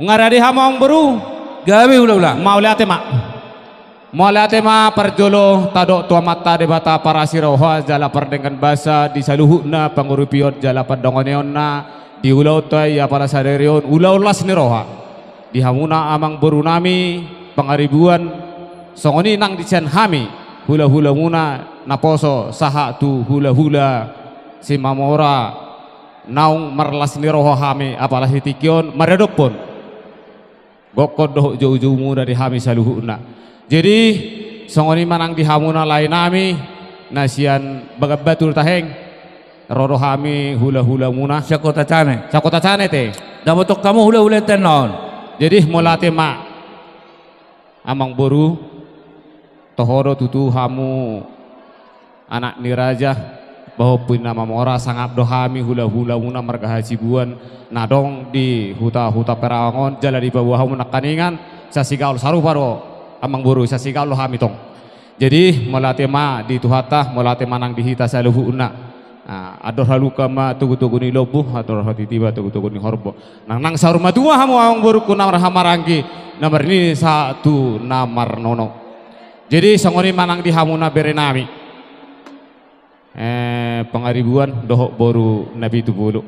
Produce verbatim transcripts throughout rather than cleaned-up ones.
Nga rade hamu amangboru? Gabe hulahula. Mauliate ma. Mauliate ma parjolo tadok tu Amanta Debata parasi roha jala pardenggan basa di saluhutna pangurupion jala pandonganionna di ulaonta i apala sadari on ulaon las ni roha. Di hamuna amangboru nami Pangaribuan, songon i nang di sian hami hulahulamuna naposo sahat tu hulahula Simamora, naung marlas ni roha hami apala sitingki on maradophon gokhon dohot joujoumuna di hami saluhutna. Jadi songon i ma nang di hamuna lae nami na sian Bagan Batu do, Taheng. Ro do hami hulahulamuna. Sian Kota Cane. Sian Kota Cane te. Dapothon hamu hulahula intahen on. Jadi mauliate ma amangboru, toho do tutu hamu anak ni raja, pahompu ni na mamora, sangap do hami hulahulamuna marga Hasibuan na adong di huta-huta Perawang on, jala dipaboa hamu nangkiningan, sian Sigaol sarupa do amangboru, sian Sigaol do hami tong. Jadi mauliate ma di Tuhanta, mauliate ma nang di hita saluhutna. Nah, andor halumpang ma togutogu ni lombu, andor hatiti ma togutogu ni horbo. Nang, nang saur matua hamu amangborungku na marhahamaranggi, na marnini sahat tu na marnono. Jadi songon i ma nang di hamuna bere nami, eh, Pangaribuan dohot boru Napitupulu.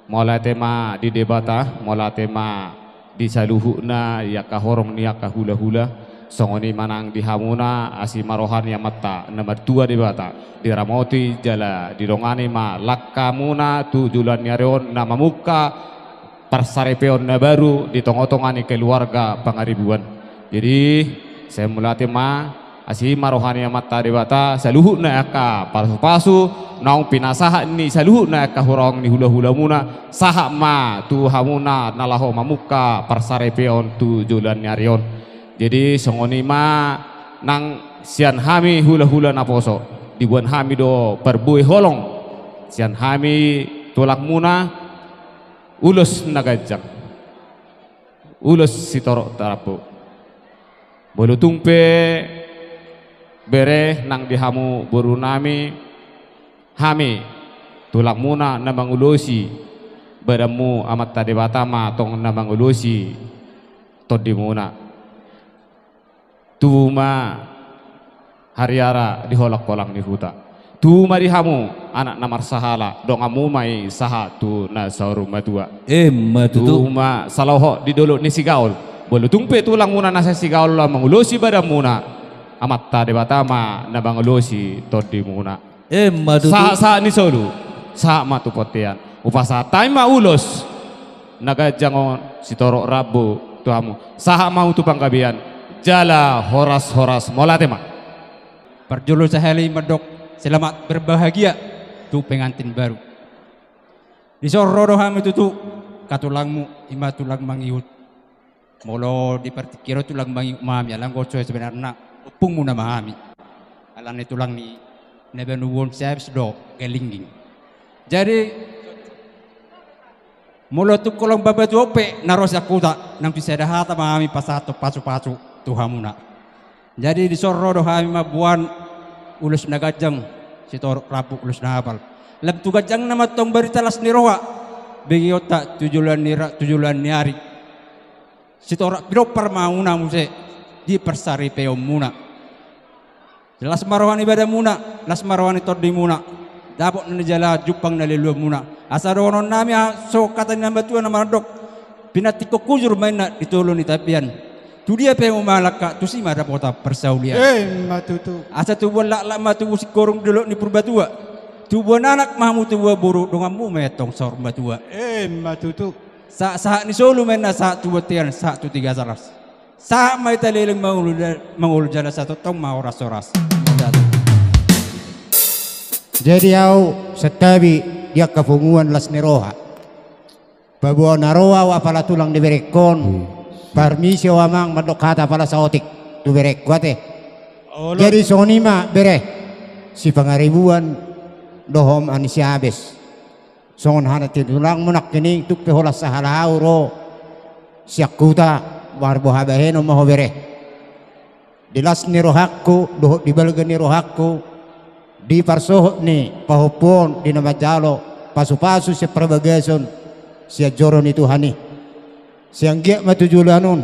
Mauliate ma di Debata, mauliate ma di saluhutna di angka horong ni angka hulahula. Songon i ma nang di hamuna, asi ma roha ni Amanta na martua Debata, diramoti jala didongani ma langkamuna tu joloan ni ari on na mamungka parsaripeon na baru di tongatonga ni keluarga Pangaribuan. Jadi sai mauliate ma, asi ma roha ni Amanta Debata saluhutna angka pasupasu naung pinasahat ni saluhutna angka horong ni hulahulamuna, sahat ma tu hamuna na laho mamungka parsaripeon tu joloan ni ari on. Jadi songon i ma nang sian hami hulahula naposo, diboan hami do parbue holong sian hami tulangmuna, ulos na ganjang, ulos sitorop rambu. Molo tung pe bere nang di hamu boru nami, hami tulangmuna na mangulosi badanmu, Amanta Debata ma tong na mangulosi tondimuna. Tubu ma hariara di holangholang ni huta. Tubu ma di hamu anak na marsahala, donganmu ma i sahat tu na saur matua. Emma tutu. Tubu ma salohot di dolok ni Sigaol. Molo tung pe tulangmuna na sian Sigaol na mangulosi badanmuna, Amanta Debata ma na mangulosi tondimuna. Emma tutu. Sahat, sahat ni solu, sahat ma tu bontean. Hupasahat hami ma ulos na ganjang on, sitorop rambu tu hamu. Sahat ma hamu tu panggabean jala horas-horas. Mauliate ma. Parjolo sahali mandok selamat berbahagia tu pengantin baru. Dison ro do hami tutu, angka tulangmu, i ma tulang mangihut. Molo di partingkian on tulang mangihut ma hami, alai anggo so sebenarna ompungmuna ma hami. Alani tulang ni na banubuon siabis do galingging. Jadi molo tung holong bapa tuo pe na ro sian huta, nang tu sada hata ma hami pasahathon pasupasu tu hamuna. Jadi dison ro do hami mamboan ulos na ganjang, sitorop rambu ulos na hapal. Lam tu ganjangna ma tong barita las ni roha begeonta tu joloan ni ra-, tu joloan ni ari. Sitorop pinompar ma hamuna muse di parsaripeonmuna. Las ma roha ni badanmuna, las ma roha ni tondimuna. Dapot na nijala, jumpang na niluluanmuna. Asa dohonon nami, a, songon hata ni natuatua na mandok: Pinantikhon hujur ma inna di toru ni tapian. Tudia pe hamu mangalangka, tusi ma dapotan parsaulian. Emma tutu. Asa tubuan laklak ma tubu singkoru di dolok ni Purbatua. Tubuan anak ma hamu, tubuan boru, donganmu ma i tong saur matua. Emma tutu. Sahat, sahat ni solu ma inna sahat tu bontean, sahat tu Tiga Ras. Sahat ma hita leleng mangolu, mangolu jala satongtong ma horas-horas. Jadi ahu santabi di angka punguan las ni roha. Paboa na ro ahu apala tulang ni berengkon, hmm, parmisi ahu amang mandok hata apala saotik tu berengku ate. Olo. Jadi songon i ma bere, si Pangaribuan dohot Ani Siabes. Songon hata ni tulangmu nangkining, tung pe holan sahala ahu ro sian huta, marboha bahenon ma ho bere. Di las ni rohangku dohot di balga ni rohangku, di parsohot ni pahompu on di na manjalo pasupasu sian parbagason sian joro ni Tuhan i. Sai anggiat ma tu joloan on,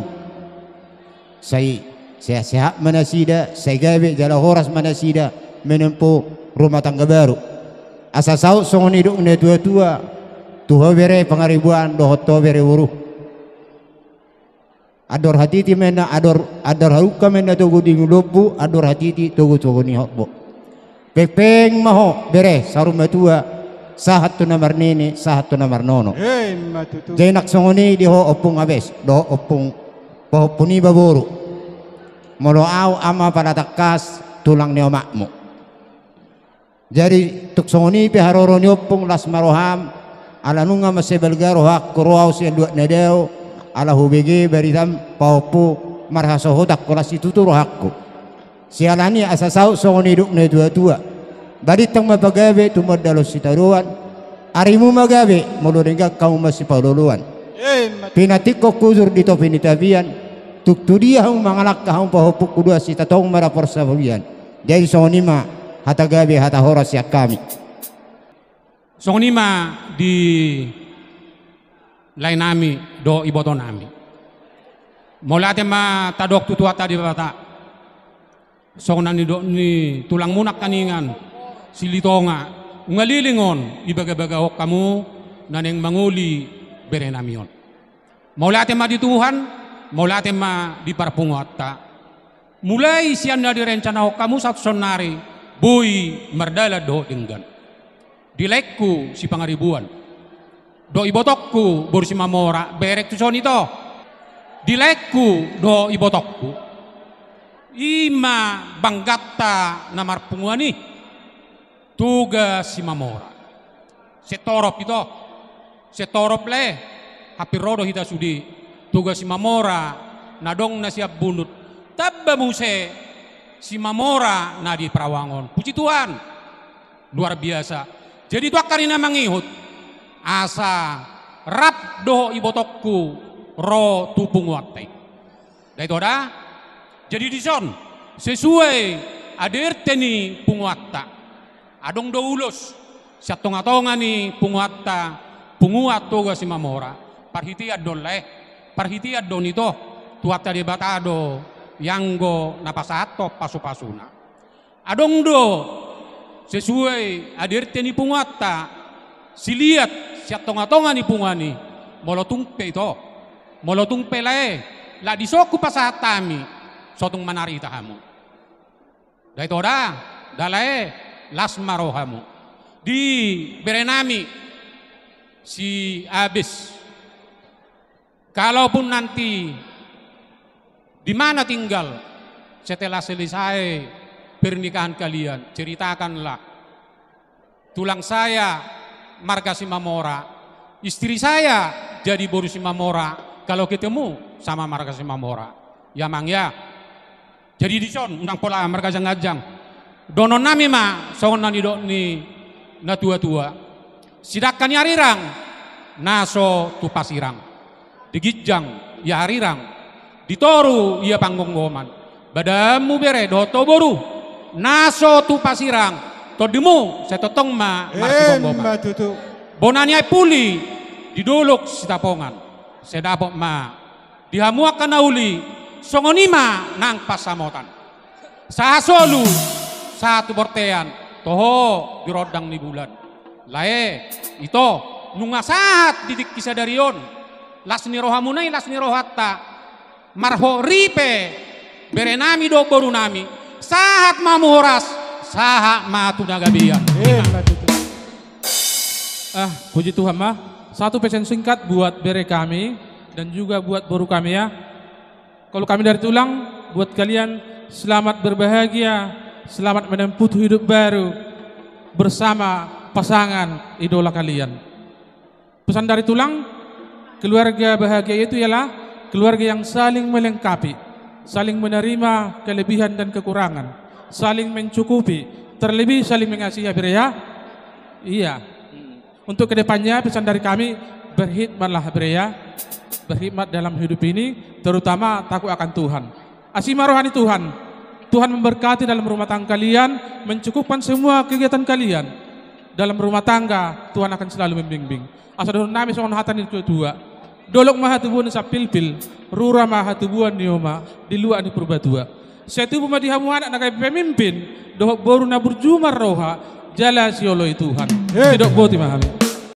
sai sehat-sehat ma nasida, sai gabe jala horas ma nasida menempuh rumah tangga baru. Asa saut songon i didok na tua-tua, tu ho bere Pangaribuan dohot ho bere boru. Andor hatiti ma inna, andor, andor halumpang ma inna togu di lombu, andor hatiti togu-togu ni horbo. Pengpeng ma ho bere saur matua, sahat tu na marnini, sahat tu na marnono. Emma tutu. Jadi nang songon i di ho ompung Abes dohot ompung pahompu niba boru. Molo au ama pala tangkas tulang ni omakmu. Jadi tung songon i pe haroro ni ompung, las ma roham, ala nunga mansai balga rohangku, ro au sian luat na dao, ala hubege baritam pahompu marhasohotan, holan situtu rohangku. Siala ni i asa saut songon i didok na tua-tua. Balintang ma pagabe tumandalhon sitadoan, arimu ma gabe molo denggan hamu masipaolo-oloan. Emma tutu. Pinantikhon hujur di topi ni tapian, tung tu dia hamu mangalangka hamu pahompungku dua, sitatong ma dapot sabulian. Jadi songon i ma hata gabe hata horas sian hami. Songon i ma di laenami dohot ibotonami. Mauliate ma tadok tu Tuhanta Debata. Songon na nidok ni tulangmuna nangkiningan, Silitonga, nunga leleng on ibagabagahon hamu na naeng mangoli berenami on. Mauliate ma di Tuhan, mauliate ma di parpunguanta. Mulai sian na direncanahon hamu sahat tu saonnari, boi mardalan dohot denggan. Di laengku Sipangaribuan dohot ibotongku boru Simamora, bereng tu son i ito. Di laengku dohot ibotongku, i ma bangganta na marpunguan i. Toga Simamora. Sai torop ito. Sai torop lae. Hampir ro do hita sude. Toga Simamora na adong na sian bunut, tamba muse Simamora na di Perawang on. Puji Tuhan. Luar biasa. Jadi tu angka ari na mangihut, asa rap dohot ibotongku ro tu punguanta i. Ndang ito da? Jadi dison, sesuai A D R T ni punguanta, adong do ulos sian tongatonga ni punguanta, punguan Toga Simamora. Parhitean do on lae, parhitean do on ito. Tuhanta Debata do i anggo na pasahathon pasupasuna. Adong do sesuai A D R T ni punguanta, siliat sian tongatonga ni punguan i. Molo tung pe ito, molo tung pe lae, lak dison hupasahat hami, so tung manarita hamu. Ndang ito da? Nda lae, las ma rohamu. Di berenami si Abes. Kalaupun nanti di mana tinggal setelah selesai pernikahan kalian, ceritakanlah, "Tulang saya marga Simamora, istri saya jadi boru Simamora, kalau ketemu sama marga Simamora." Ya, Amang, ya. Jadi dison, unang pola marganjangganjang. Dohononnami ma songon na nidok ni na tuatua. Sidangka ni arirang na so tupa sirang, di ginjang ia arirang, di toru ia panggomgoman. Badanmu bere dohot ho boru, na so tupa sirang, tondimu sai tongtong ma marsigomgoman. Emma tutu. Bona ni aek puli di Dolok Sitapongan, sai dapot ma di hamu angka na uli, songon i ma nang pansamotan. Sahat solu, sahat tu bortean, toho di rondang ni bulan. Lae, ito, nunga sahat di tingki sadari on, las ni rohamuna i, las ni rohanta, marhot ripe berenami dohot borunami, sahat ma hamu horas, sahat ma tu na gabean. Emma tutu. Ah, puji Tuhan ma. Satu pesan singkat buat bere kami dan juga buat boru kami, ya. Kalau kami dari tulang, buat kalian, selamat berbahagia, selamat menempuh hidup baru bersama pasangan idola kalian. Pesan dari tulang, keluarga bahagia itu ialah keluarga yang saling melengkapi, saling menerima kelebihan dan kekurangan, saling mencukupi, terlebih saling mengasihi, ya, Bere, ya? Iya. Untuk kedepannya, pesan dari kami, berkhidmatlah, Bere, ya. Berkhidmat dalam hidup ini, terutama takut akan Tuhan. Asi ma roha ni Tuhan. Tuhan memberkati dalam rumah tangga kalian, mencukupkan semua kegiatan kalian. Dalam rumah tangga, Tuhan akan selalu membimbing. Asa dohononnami songon hata ni tuatua. Dolok ma hatubuan ni sampilpil, rura ma hatubuan ni oma di luat ni Purbatua. Sai tubu ma di hamu anak na gabe pemimpin, dohot boru na burju marroha, jala sioloi Tuhan. Eh. Sidok boti ma hami.